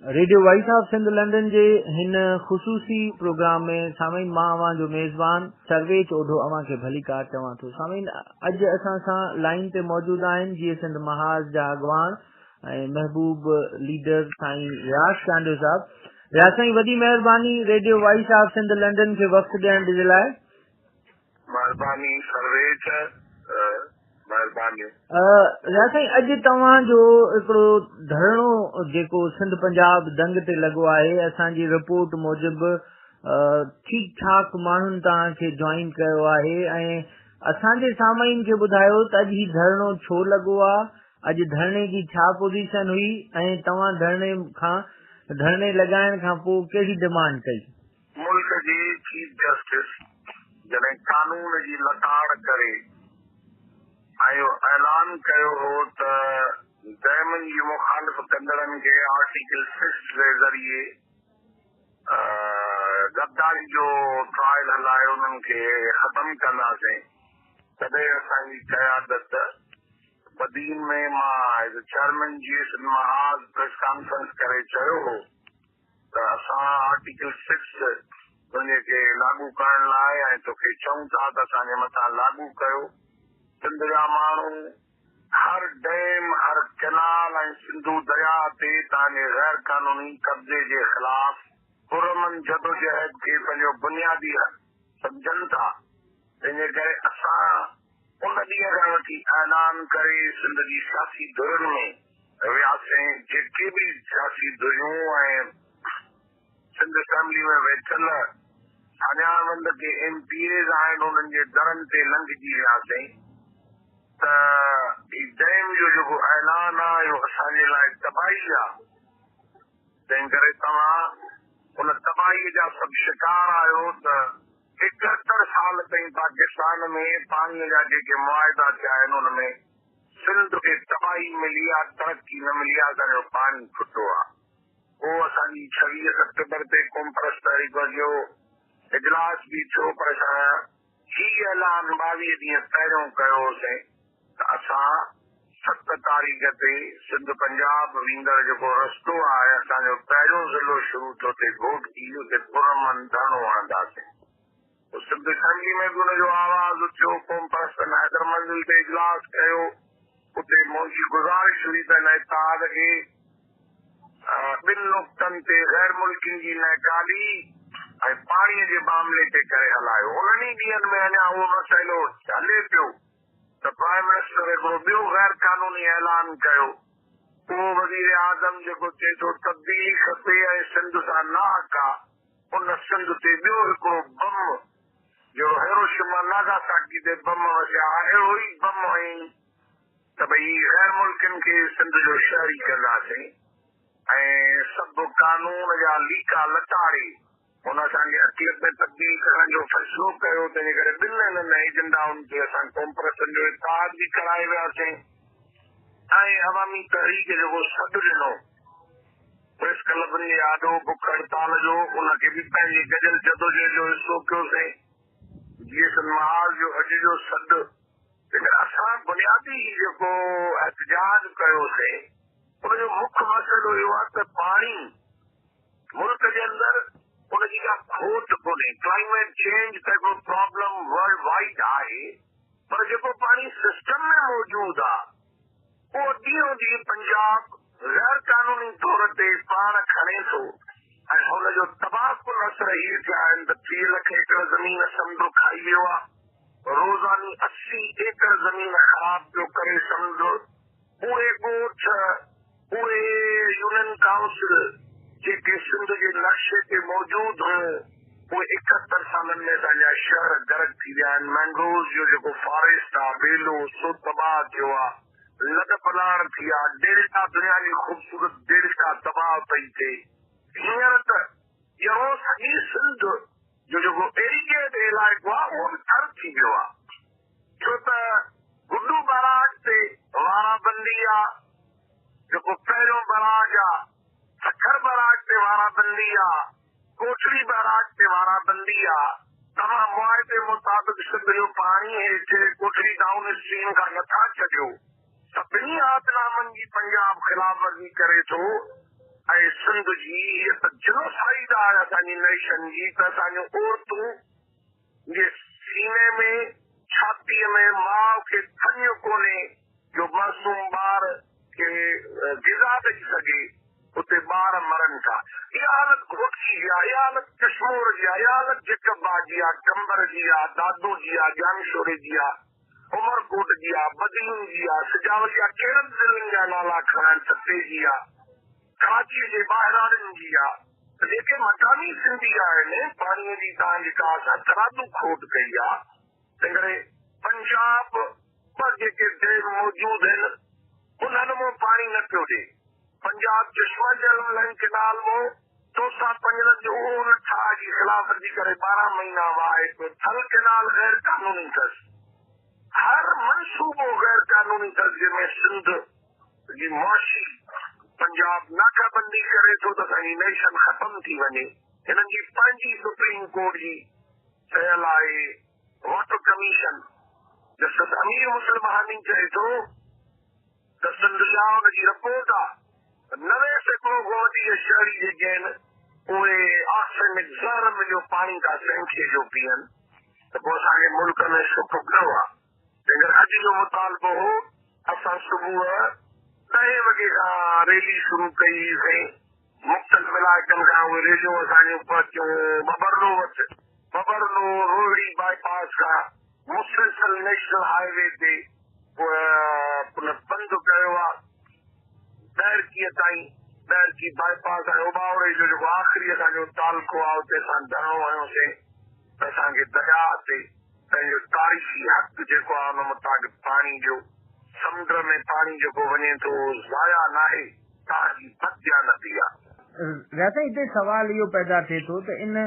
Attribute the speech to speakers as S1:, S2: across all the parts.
S1: Radio voice of Sindh London جي هن خصوصي پروگرام ۾ سامعين مان اوهان جو ميزبان سرويچ اوڍو اوهان کي ڀليڪار چوان ٿو. سامعين اڄ اسان سان لائين تي موجود آهن جيئي سنڌ محاذ جا اڳواڻ ۽ محبوب ليڊر سائين رياض چانڊيو صاحب. رياض سائين وڏي مهرباني radio voice of Sindh London کي وقت ڏيڻ جي لاء.
S2: مھرباني سرويچ مھربانيون.
S1: رياض سائين اڄ توهان جو هڪڙو ڌرڻو جيڪو سنڌ پنجاب دنگ تي لڳو آهي اسان جي رپورٽ موجب ٺيڪ ٺاڪ ماڻهن توهان کي جوائن ڪيو آهي ۽ اسان جي سامعين کي ٻڌايو ته اڄ هي ڌرڻو ڇو لڳو آهي اڄ ڌرڻي جي ڇا پوزيشن هئي ۽ توهان ڌرڻي کان ڌرڻي لڳائڻ کان پوء ڪهڙي ڊمانڊ ڪئي.
S2: ملڪ جي چيف جسٽس جڏهن قانون جي لتاڙ ڪري ۽ اهو اعلان ڪيو هو ته ڊيمن جي مخالف ڪندڙن کي آرٽيڪل سڪس جي ذريعي غداري جو ٽرائل هلائي انهن کي ختم ڪنداسين تڏهن اسان جي قيادت بدين ۾ مان as a chairman G S Mahaz press conference ڪري چيو هو ته اسان آرٽيڪل سڪس تنهنجي کي لاڳو ڪرڻ لاء ۽ توکي چئون ٿا ته اسان جي مٿان لاڳو ڪيو. سنڌ جا ماڻهو هر ڊيم، هر ڪئنال ۽ سنڌو درياهه تي توهان جي غير قانوني قبضي جي خلاف پرامن جدوجهد کي پنهنجو بنيادي حق سمجهن ٿا. تنهن جي ڪري اسان ان ڏينهن کان وٺي اعلان ڪري سنڌ جي سياسي ڌرين ۾ وياسين، جيڪي به سياسي ڌريون ۽ سنڌ اسيمبلي ۾ ويٺل ساڃاهه ڪي ايم پي ايز آهن انهن جي درن تي لنگهجي وياسين ته هي ڊيم جو جيڪو اعلان آهي اهو اسان جي لاء تباهي آهي، تنهن ڪري توهان ان تباهي جا سڀ شڪار آهيو ته 71 سال تائين پاڪستان ۾ پاڻي جا جيڪي معاهدا ٿيا آهن ان ۾ سنڌ کي تباهي ملي آ ترقي نه ملي آ اسان جو پاڻي ڦٽو آ پوء اسان جي 26 سيپٽمبر تي قومپرست تحريڪ جو اجلاس به ٿيو پر اسان هي اعلان 22 ڏينهن پهريون ڪيو هوسين ته اسان 7 تاريخ تي سنڌ پنجاب ويندڙ جيڪو رستو آهي اسان جو پهريون ضلعو شروع ٿو ٿئي گهوٽڪي اتي پرامن ڌرڻو هڻنداسين. پوء سنڌ اسيمبلي ۾ به ان جو آواز اٿيو، قومپرستن حيدر منزل تي اجلاس ڪيو، اتي منهنجي گذارش هئي ته هن اتحاد کي ٻن نقطن تي غير ملڪين جي نهڪالي ۽ پاڻي جي معاملي تي ڪري هلايو. انهن ئي ڏينهن ۾ اڃا اهو مسئلو هلي پيو ته پرائم منسٽر هڪڙو ٻيو غير قانوني اعلان ڪيو. اهو وزيراعظم جيڪو چئي ٿو تبديلي کپي ۽ سنڌ سان ناحق آ، ان سنڌ تي ٻيو هڪڙو بم جهڙو هيروشيما ناگاساڪي تي بم وسيا ها اهڙو ئي بم هنئي ته ڀئي غير ملڪين کي سنڌ جو شهري ڪنداسين ۽ سڀ قانون جا ليڪا لتاڙي هن اسان کي اقليت ۾ تبديل ڪرڻ جو فيصلو ڪيو، تنهن جي ڪري ٻن انهن ايجنڊائن تي اسان قومپرستن جو اتحاد به ڪرائي وياسين ۽ عوامي تحريڪ جيڪو سڏ ڏنو پريس ڪلبن جي آڏو بک هڙتال جو ان کي به پنهنجي گڏيل جدوجهد جو حصو ڪيوسين. جيئي سنڌ محاذ جو اڄ جو سڏ تنهن ڪري اسان بنيادي هي جيڪو احتجاج ڪيوسين ان جو مک مسئلو اهو آهي ته پاڻي ملڪ جي اندر ان جي ڪا کوٽ ڪونهي، ڪلائميٽ چينج ته هڪڙو پرابلم ورلڊ وائيڊ آهي پر جيڪو پاڻي سسٽم ۾ موجود آ اهو ڏينهون ڏينهن پنجاب غير قانوني طور تي پاڻ کڻي ٿو ۽ ان جو تباهه ڪن اثر هي ٿيا آهن ته 30 لک ايڪڙ زمين سمنڊ کائي ويو آ، روزاني 80 ايڪڙ زمين خراب پيو ڪري سمنڊ، اهي ڳوٺ، اهي يونين ڪائونسل جيڪي سنڌ جي نقشي تي موجود هيون، اهي 71 سالن ۾ اسان جا شهر غرق ٿي ويا آهن، مينگروز جو جيڪو فاريسٽ آ، ٻيلو، سو تباهه ٿيو آ، لڏ پلاڻ ٿي آ، ڊيلٽا دنيا جي خوبصورت ڊيلٽا تباهه پئي ٿئي. هينئر ته ڄڻو سڄي سنڌ جو جيڪو ايريگيٽ علائقو آ، اهو به ٿر ٿي ويو آ. ڇو ته گڊو بئراج تي وارا بندي آ، جيڪو پهريون بئراج آ، سکر بئراج تي وارا بندي آ، ڪوٽڙي بئراج تي وارا بندي آ، توهان معاهدي مطابق سنڌ جو پاڻي هيٺ ڪوٽڙي ڊائون اسٽريم کان نٿا ڇڏيو، سڀني عهدنامن جي پنجاب خلاف ورزي ڪري ٿو ۽ سنڌ جي هيء ته جنوسائيڊ آهي اسان جي نيشن جي ته اسان جون عورتون جي سيني ۾ ڇاتيء ۾ ماء کي ٿڃ ڪونهي جو معصوم ٻار کي غذا ڏئي سگهي اتي ٻار مرن ٿا. اها حالت گهوٽڪي جي آهي، اها حالت ڪشمور جي آهي، اها حالت جيڪب آباد جي آهي، قمبر جي آهي، دادو جي آهي، ڄامشوري جي آهي، عمرڪوٽ جي آهي، بدين جي آهي، سجاول جي آهي، ڪهڙن ضلعن جا نالا کڻان، ٺٽي جي آهي، ڪراچيء جي ٻاهراڙين جي آهي ته جيڪي مقامي سنڌي آهن، پاڻيء جي توهان جيڪا اسان هٿرادو کوٽ ڪئي آهي، تنهنڪري پنجاب ٻه جيڪي ڊيم موجود آهن انهن مون پاڻي نه پيو ڏي. پنجاب چشما جهلم لنڪ ڪئنال مون توسا پنجند جو اهو ان ٺاهه جي خلاف ورزي ڪري 12 مهينا وهائي پيو. ٿل ڪئنال غير قانوني اٿس. هر منصوبو غير قانوني اٿس جنهن ۾ سنڌ جي معاشي پنجاب ناڪابندي ڪري ٿو ته اسان جي نيشن ختم ٿي وڃي. هنن جي پنهنجي سپريم ڪورٽ جي ٺهيل آهي. واٽر ڪميشن جسٽس امير مسلم هاني چئي ٿو ته سنڌ جا ان جي رپورٽ آ ته 90% گومتي جا شهري جيڪي آهن اهي آرسينڪ زهر مليو پاڻي ٿا سينکي جو پيئن ته پوء اسان کي ملڪ ۾ سک ڪهڙو آ. تنهن ڪري اڄ جو مطالبو هو اسان صبح ڏهين وڳي کان ريلي شروع ڪئي هئي سين. مختلف علائقن کان اهي ريليون اسان جون پهتيون ٻٻرلو وٽ، ٻٻرلو روهڙي باء پاس کان مسلسل نيشنل هاء وي تي پوء پنڌ ڪيو آ ڏهرڪيء تائين، ڏهرڪي باء پاس ۽ اوٻاوڙي جو جيڪو آخري اسان جو تعلقو آ اتي اسان ڌرڻو هنيوسين ته اسان کي درياهه تي پنهنجو تاريخي حق جيڪو آ ان مطابق پاڻي ڏيو، سمنڊ ۾ پاڻي جيڪو وڃي ٿو اهو ضايع ناهي، توهان جي بدديانتي آ.
S1: رياست هتي سوال اهو پيدا ٿئي ٿو ته ان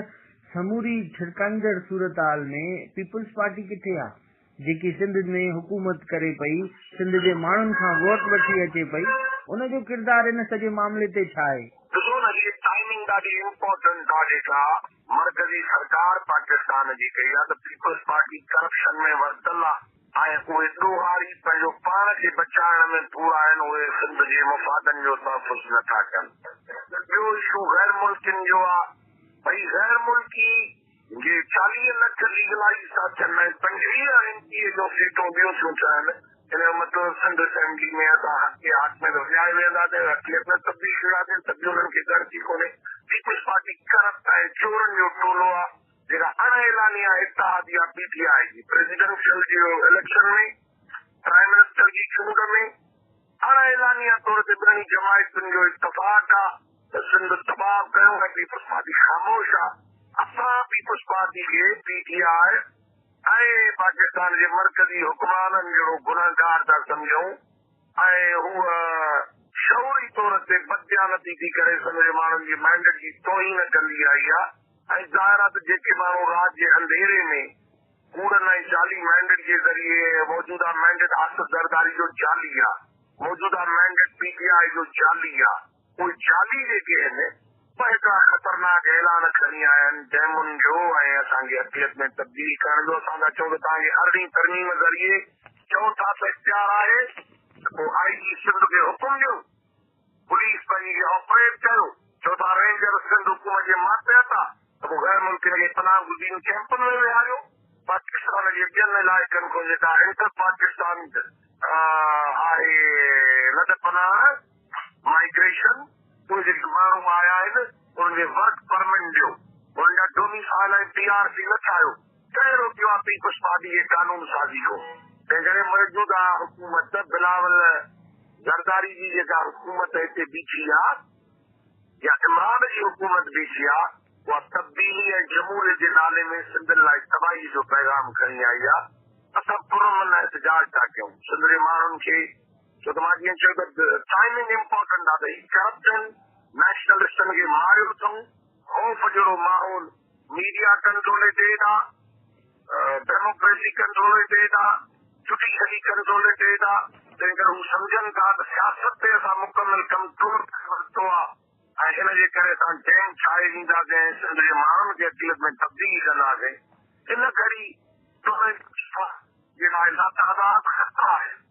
S1: سموري ڇرڪائيندڙ صورتحال ۾ پيپلز پارٽي ڪٿي آ؟ جيڪي سنڌ ۾ حڪومت ڪري پئي، سنڌ جي ماڻهن کان ووٽ وٺي اچي پئي، ان جو ڪردار ان سڄي معاملي تي ڇا آهي؟
S2: ڏسو نه هي ٽائمنگ ڏاڍي امپارٽنٽ آ جيڪا مرڪزي سرڪار پاڪستان جي ڪئي آ ته پيپلز پارٽي ڪرپشن ۾ ورتل آ ۽ اهي ڏوهاري پنهنجو پاڻ کي بچائڻ ۾ پورا آهن اهي سنڌ جي مفادن جو تحفظ نه ٿا ڪن. ٻيو اشو غير ملڪين جو آ ڀئي غير ملڪي جي 40 لک ليگلائيز ٿا ٿين ۽ 25 ايم پي اي جون سيٽون ٻيون ٿيون ٺهن ان جو مطلب سنڌ اسيمبلي ۾ اسان حق حاڪميت وڃائي ويهنداسين، اقليت ۾ تبديل ٿينداسين ته به انهن کي ڳڻتي ڪونهي. پيپلز پارٽي ڪرپٽ ۽ چورن جو ٽولو آ، جيڪا اڻ اعلانيه اتحادي آ پي ٽي آء جي پريزيڊنشل جي اليڪشن ۾ پرائم منسٽر جي چونڊ ۾ اڻ اعلانيه طور تي ٻنهي جماعتن جو اتفاق آ ته سنڌ تباهه ڪيو ۽ پيپلز پارٽي خاموش آ. اسان پيپلز پارٽي کي پي ٽي آء ۽ پاڪستان جي مرڪزي حڪمرانن جهڙو گنهگار ٿا سمجهون ۽ هوء شعوري طور تي بدديانتي ٿي ڪري سنڌ جي ماڻهن جي مينڊيٽ جي توهين ڪندي آئي آ ۽ ظاهر آ ته جيڪي ماڻهو رات جي انڌيري ۾ ڪوڙن ۽ جعلي مينڊيٽ جي ذريعي موجوده مينڊيٽ آصف زرداري جو جعلي آ موجوده مينڊيٽ پي ٽي آء جو جعلي آ. اهي جعلي جيڪي آهن ٻه هيترا خطرناڪ اعلان کڻي آيا آهن ڊيمن جو ۽ اسان کي اقليت ۾ تبديل ڪرڻ جو اسان ٿا چئون ته توهان کي ارڙهين ترميم ذريعي چئو ٿا ته اختيار آهي ته پوء آء جي سنڌ کي حڪم ڏيو پوليس پنهنجي کي آپريٽ ڪيو چئو ٿا رينجر سنڌ حڪومت جي ماتحت آ ته پوء غير ملڪين کي پناهه گزين ڪئمپن ۾ ويهاريو پاڪستان جي ٻين علائقن کان جيڪا انٽر پاڪستان آهي لڏ پناهه مائيگريشن، اهي جيڪي ماڻهو آيا آهن انهن کي ورڪ پرمٽ ڏيو، انهن جا ڊوميسائل ۽ پي آر سي نه ٺاهيو، ڪنهن روڪيو آهي پيپلز پارٽي جي قانون سازي کان؟ تنهن ڪري موجوده حڪومت بلاول زرداري جي جيڪا حڪومت هتي بيٺي آهي يا عمران جي حڪومت بيٺي آهي اها تبديلي ۽ جمهوريت جي نالي ۾ سنڌين لاء تباهي جو پيغام کڻي آئي آهي. اسان پرامن احتجاج ٿا ڪيون سنڌ جي ماڻهن کي ڇو ته مان جيئن چيو ته ٽائمنگ امپارٽنٽ آ ته هي ڪرپٽن نيشنلسٽن کي ماريو اٿئون، خوف جهڙو ماحول ميڊيا ڪنٽروليٽيڊ آ، ڊيموڪريسي ڪنٽروليٽيڊ آ، جڊيشري ڪنٽروليٽيڊ آ، تنهن ڪري هو سمجهن ٿا ته سياست تي اسان مڪمل ڪنٽرول ڪري ورتو آ ۽ ان جي ڪري اسان ڊيم ٺاهي ڏينداسين ۽ سنڌ جي ماڻهن کي اقليت ۾ تبديل ڪنداسين. ان گهڙي جي لاء لاتعداد خطرا آهن.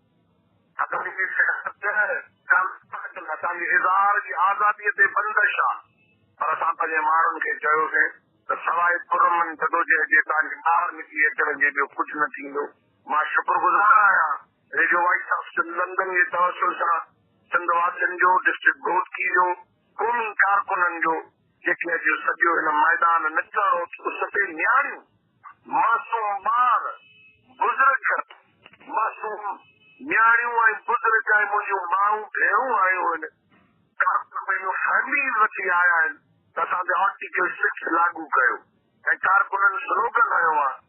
S2: آرٽيڪل اسان جي اظهار جي آزاديء تي بندش آ پر اسان پنهنجي ماڻهن کي چيوسين ته سواء پرامن جدوجهد جي توهان جي ٻاهر نڪري اچڻ جي ٻيو ڪجهه نه ٿيندو. مان شڪرگذار آهيان radio voice of Sindh London جي توسل سان سنڌ واسين جو، ڊسٽرڪٽ گهوٽڪي جو، قومي ڪارڪنن جو جيڪي اڄ سڄو هن ميدان نڪرڻو اس تي نياڻيون، معصوم ٻار، بزرگ، معصوم نياڻيون ۽ بزرگ ۽ منهنجون مائون ڀيڻون آيون آهن، ڪارڪن پنهنجون فيمليز وٺي آيا آهن ته اسان تي آرٽيڪل سڪس لاڳو ڪيو ۽ ڪارڪنن سلوگن هنيو آهي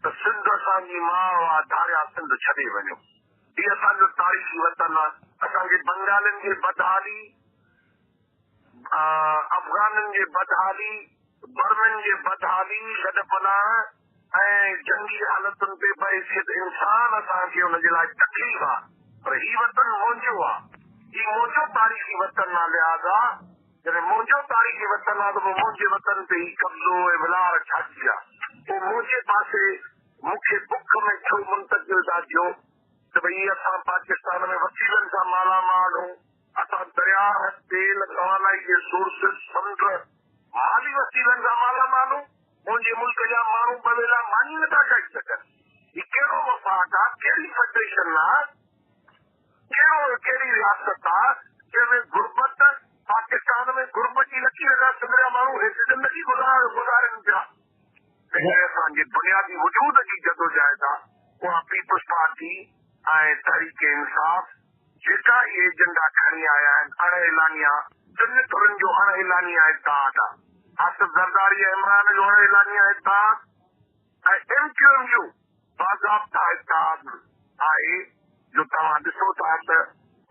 S2: ته سنڌ اسان جي ماء آ ڌاريا سنڌ ڇڏي وڃو هي اسان جو تاريخي وطن آ اسان کي بنگالين جي بدحالي افغانن جي بدحالي، برمين جي بدحالي، گڏ پناهه ۽ جنگي حالتن تي بحيثيت انسان اسان کي ان جي لاء تڪليف آ پر هي وطن منهنجو آ، هي منهنجو تاريخي وطن آ لهٰذا جڏهن منهنجو تاريخي وطن آ ته پوء منهنجي وطن تي هي قبضو ۽ ولار ڇا جي آ؟ پوء منهنجي پاسي مون کي بک ۾ ڇو منتقل ٿا ٿيو ته ڀئي اسان پاڪستان ۾ وسيلن سان مالا مال هون. اسان درياهه، تيل، توانائي جي سورسز، سمنڊ، مالي وسيلن سان مالا مال هون. منهنجي ملڪ جا ماڻهو ٻه ويلا ماني نه ٿا کائي سگهن. هي ڪهڙو وفاق آ، ڪهڙي فيڊريشن آ، ڪهڙو ڪهڙي رياست آ، جنهن ۾ غربت، پاڪستان ۾ غربت جي لڪير کان سڌريا ماڻهو هيٺ زندگي گذارين پيا. تنهنڪري اسان جي بنيادي وجود جي جدوجهد آ، اها پيپلز پارٽي ۽ تحريڪ انصاف جيڪا اهي ايجنڊا کڻي آيا آهن اڻ اعلانيه ٽن ڌرين جو اڻ اعلانيه اتحاد آ، آصف زرداري ۽ عمران جو اڻ اعلانيه اتحاد ۽ ايم ڪيو ايم جو باضابطا اتحاد آهي جو توهان ڏسو ٿا ته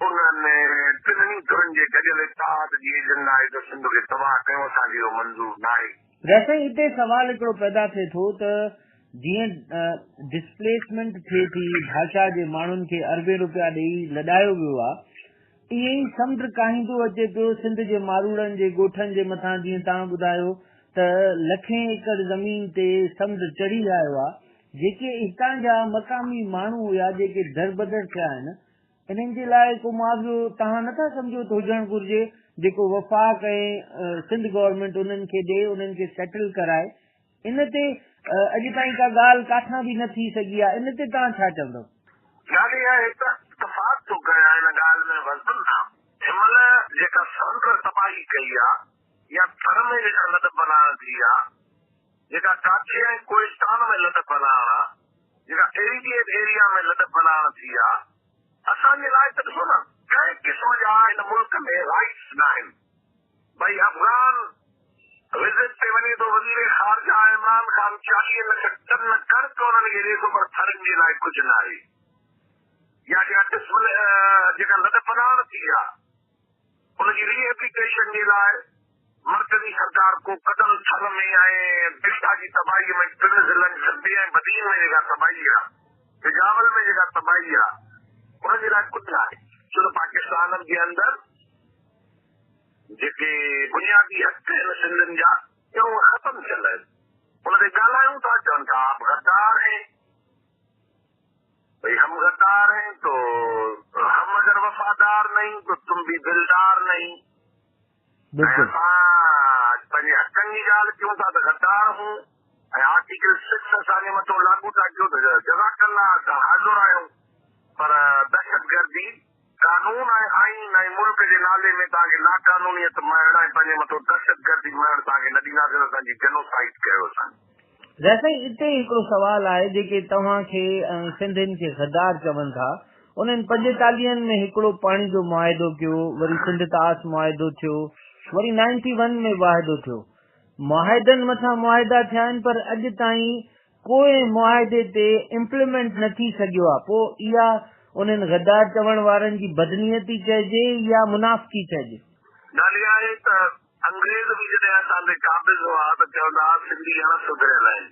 S2: انهن ٽنهي ڌرين جي گڏيل اتحاد جي ايجنڊا آهي ته سنڌ کي تباهه ڪيو اسان کي اهو منظور ناهي.
S1: ريسائين اتي سوال هڪڙو پيدا ٿئي ٿو ته جيئن ڊسپليسمينٽ ٿئي ٿي، ڀاشا جي ماڻهن کي اربين روپيا ڏئي لڏايو ويو آ، ائين ئي سمنڊ ڪاهيندو اچي پيو سنڌ جي ماروئڙن جي ڳوٺن جي مٿان جيئن توهان ٻڌايو ته لکين ايڪڙ زمين تي سمنڊ چڙهي آيو آ، جيڪي هتان جا مقامي ماڻهو هيا جيڪي دربدر ٿيا آهن انهن جي لاء ڪو معاوضو توهان نٿا سمجهو ته هجڻ گهرجي جيڪو وفاق ۽ سنڌ گورنمينٽ انهن کي ڏئي انهن کي سيٽل ڪرائي ان تي اڄ تائين ڪا ڳالهه ڪاٿان به نه ٿي سگهي آهي ان تي توهان ڇا چوندؤ؟
S2: ڳالهه اها آهي ته اتفاق ٿو ڪريان ان ڳالهه ۾ وزن سان هن مهل جيڪا سمنڊ تباهي ڪئي آ يا ٿر ۾ جيڪا لڏ پلاڻ ٿي آ جيڪا ڪاڇي ۽ ڪوهستان ۾ لڏ پلاڻ آ، جيڪا ايريڊيٽ ايريا ۾ لڏ پلاڻ ٿي آ، اسان جي لاء ته ڏسو نه ڪنهن قسم جا هن ملڪ ۾ رائيٽس ناهن. ڀئي افغان وزٽ تي وڃي ٿو وزير خارجه عمران خان 40 لک ٽن ڪڻڪ انهن کي ڏئي ٿو پر ٿرين جي لاء ڪجهه ناهي. يا جيڪا ڊسپل جيڪا لڏ پلاڻ ٿي آ ان جي ري ايبليٽيشن جي لاء مرڪزي سرڪار ڪو قدم ٿر ۾ ۽ ڊيلٽا جي تباهي ۾ ٽن ضلعن ٺٽي ۽ بدين ۾ جيڪا تباهي آ، سجاول ۾ جيڪا تباهي آ، ان جي لاء ڪجهه ناهي. ڇو ته پاڪستان جي اندر جيڪي بنيادي حق آهن سنڌين جا اهي ختم ٿيل آهن. ان تي ڳالهايون ٿا چون ٿا آپ غدار هين. ڀئي هم غدار هين تو هم اگر وفادار نهين تو تم ڀي دلدار نهين. ۽ اسان پنهنجي حقن جي ڳالهه ڪيون ٿا ته غدار هون ۽ آرٽيڪل سڪس اسان جي مٿو لاڳو ٿا ڪيو ته جزاڪ الله اسان حاضر آهيون پر دهشتگردي قانون ۽ آئين ۽ ملڪ جي نالي ۾ توهان کي لاقانونيت مڙهڻ ۽ پنهنجي مٿو دهشتگردي مڙهڻ توهان کي نه ڏينداسين ته اسان جي جنوسائيڊ ڪيو اسان جي.
S1: رح سائين اتي هڪڙو سوال آهي جيڪي توهان کي ۽ سنڌين کي غدار چون ٿا انهن پنجيتاليهن ۾ هڪڙو پاڻي جو معاهدو ڪيو وري سنڌ طاس معاهدو ٿيو وري نائنٽي ون ۾ واعدو ٿيو معاهدن مٿان معاهدا ٿيا آهن پر اڄ تائين ڪوئي معاهدي تي امپليمينٽ نه ٿي سگهيو آهي پوء اها انهن غدار چوڻ وارن جي بدنيتي چئجي يا منافقي چئجي.
S2: ڳالهه اها آهي ته انگريز به جڏهن اسان تي قابض هئا ته چوندا هئا سنڌي اڻ سڌريل آهن.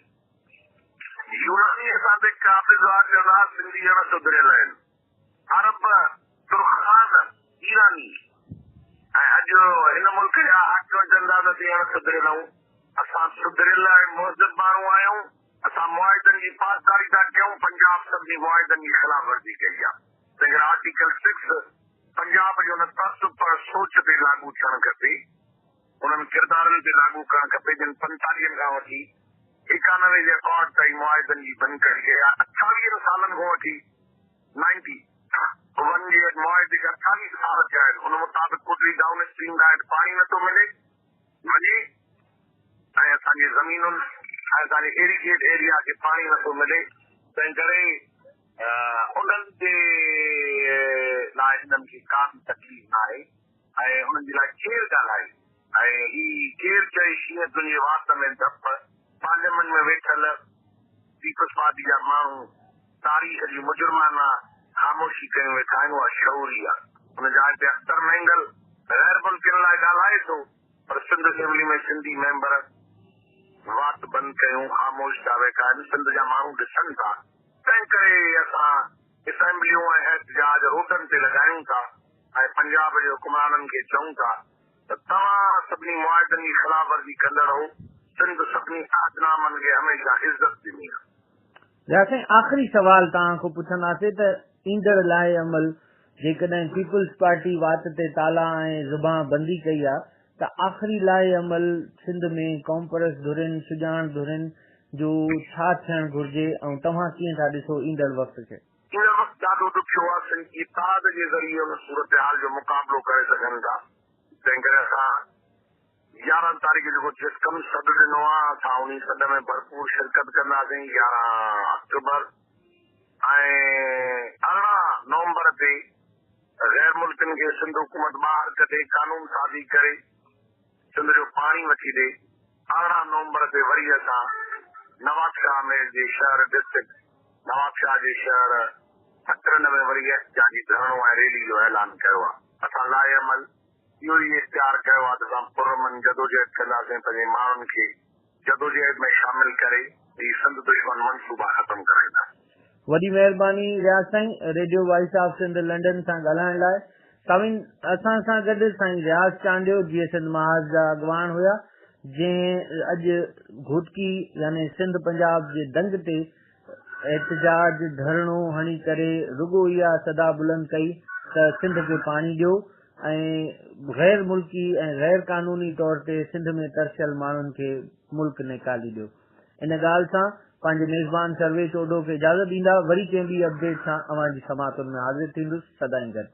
S2: يوناني اسان تي قابض هئا چوندا هئا سنڌي اڻ سڌريل آهن. عرب، ترخان، ايراني ۽ اڄ هن ملڪ جا حاڪم چون ٿا ته اسين اڻ سڌريل آهيون. اسان سڌريل ۽ مهذب ماڻهو آهيون. اسان معاهدن جي پاسداري ٿا ڪيون. پنجاب سڀني معاهدن جي خلاف ورزي ڪئي آهي. تنهنڪري آرٽيڪل سڪس. پنجاب جي ان طرز پر سوچ تي لاڳو ٿيڻ کپي، انهن ڪردارن تي لاڳو ڪرڻ کپي جن پنتاليهن کان وٺي ايڪانوي جي اڪارڊ تائين معاهدن جي ڀڃڪڙي ڪئي آهي. اٺاويهن سالن کان وٺي نائنٽي ون جي معاهدي کي اٺاويهه سال ٿيا آهن، ان مطابق ڪوٽڙي ڊائون اسٽريم کان هيٺ پاڻي نٿو ملي وڃي ۽ اسان جي زمينن ۽ اسان جي ايريگيٽ ايريا کي پاڻي نٿو ملي، تنهن ڪري انهن جي لاء انهن کي ڪا به تڪليف ناهي ۽ انهن جي لاء ڪير ڳالهائي ۽ هي ڪير چئي شينهن تنهنجي وات ۾ ڌپ. پارليامينٽ ۾ ويٺل پيپلز پارٽي جا ماڻهو تاريخ جي مجرمانه خاموشي ڪيون ويٺا آهن اها شعوري آهي. ان جاء تي اختر مينگل غير ملڪين لاء ڳالهائي ٿو پر سنڌ اسيمبلي ۾ سنڌي ميمبر وات بند ڪيون خاموش ٿيا ويٺا آهن. سنڌ جا ماڻهو ڏسن ٿا تنهن ڪري اسان اسيمبليون ۽ احتجاج روڊن تي لڳايون ٿا ۽ پنجاب جي حڪمرانن کي چئون ٿا ته توهان سڀني معاهدن جي خلاف ورزي ڪندڙ هو، سنڌ سڀني عهدنامن کي هميشه عزت ڏني آهي.
S1: يا سائين آخري سوال توهان کان پڇنداسين ته ايندڙ لائحه عمل جيڪڏهن پيپلز پارٽي وات تي تالا ۽ زبان بندي ڪئي آ ته آخري لائحه عمل سنڌ ۾ قومپرست ڌرين سڄاڻ ڌرين جو ڇا ٿيڻ گهرجي ۽ توهان ڪيئن ٿا ڏسو ايندڙ وقت کي؟
S2: ايندڙ وقت ڏاڍو ڏکيو آ سنڌ اتحاد جي ذريعي ان صورتحال جو مقابلو ڪري سگهن ٿا تنهن ڪري اسان 11 تاريخ جيڪو جسقم سڏ ڏنو آ اسان انهي سڏ ۾ ڀرپور شرڪت ڪنداسين 11 آڪٽوبر ۽ 18 نومبر تي غير ملڪين کي سنڌ حڪومت ٻاهر ڪڍي قانون سازي ڪري سنڌ جو پاڻي وٺي ڏي 18 نومبر تي وري اسان نوابشاهه ۾ جي شهر ڊسٽرڪٽ نوابشاهه جي شهر سڪرنڊ ۾ وري احتجاجي ڌرڻو ۽ ريلي جو اعلان ڪيو آ اسان لاء عمل اهو ئي اختيار ڪيو آهي ته اسان پرامن جدوجهد ڪنداسين، پنهنجي ماڻهن کي جدوجهد ۾ شامل ڪري هي سنڌ دشمن منصوبا ختم ڪرائينداسين.
S1: وڏي مهرباني رياض سائين radio voice of Sindh London سان ڳالهائڻ لاء. سامعين اسان سان گڏ سائين رياض چانڊيو جيئي سنڌ محاذ جا اڳواڻ هيا جنهن اڄ گهوٽڪي يعني سنڌ پنجاب جي دنگ تي احتجاج ڌرڻو هڻي ڪري رڳو اها صدا بلند ڪئي ته سنڌ کي پاڻي ڏيو ۽ غير ملڪي ۽ غير قانوني طور تي سنڌ ۾ ترسيل ماڻهن کي ملڪ نيڪالي ڏيو. ان ڳالهه سان پنهنجي ميزبان سرويچ اوڍو کي اجازت ڏيندا وري ڪنهن ٻي اپڊيٽ سان اوهان جي سماعتن ۾ حاضر ٿيندس سدائين گڏ.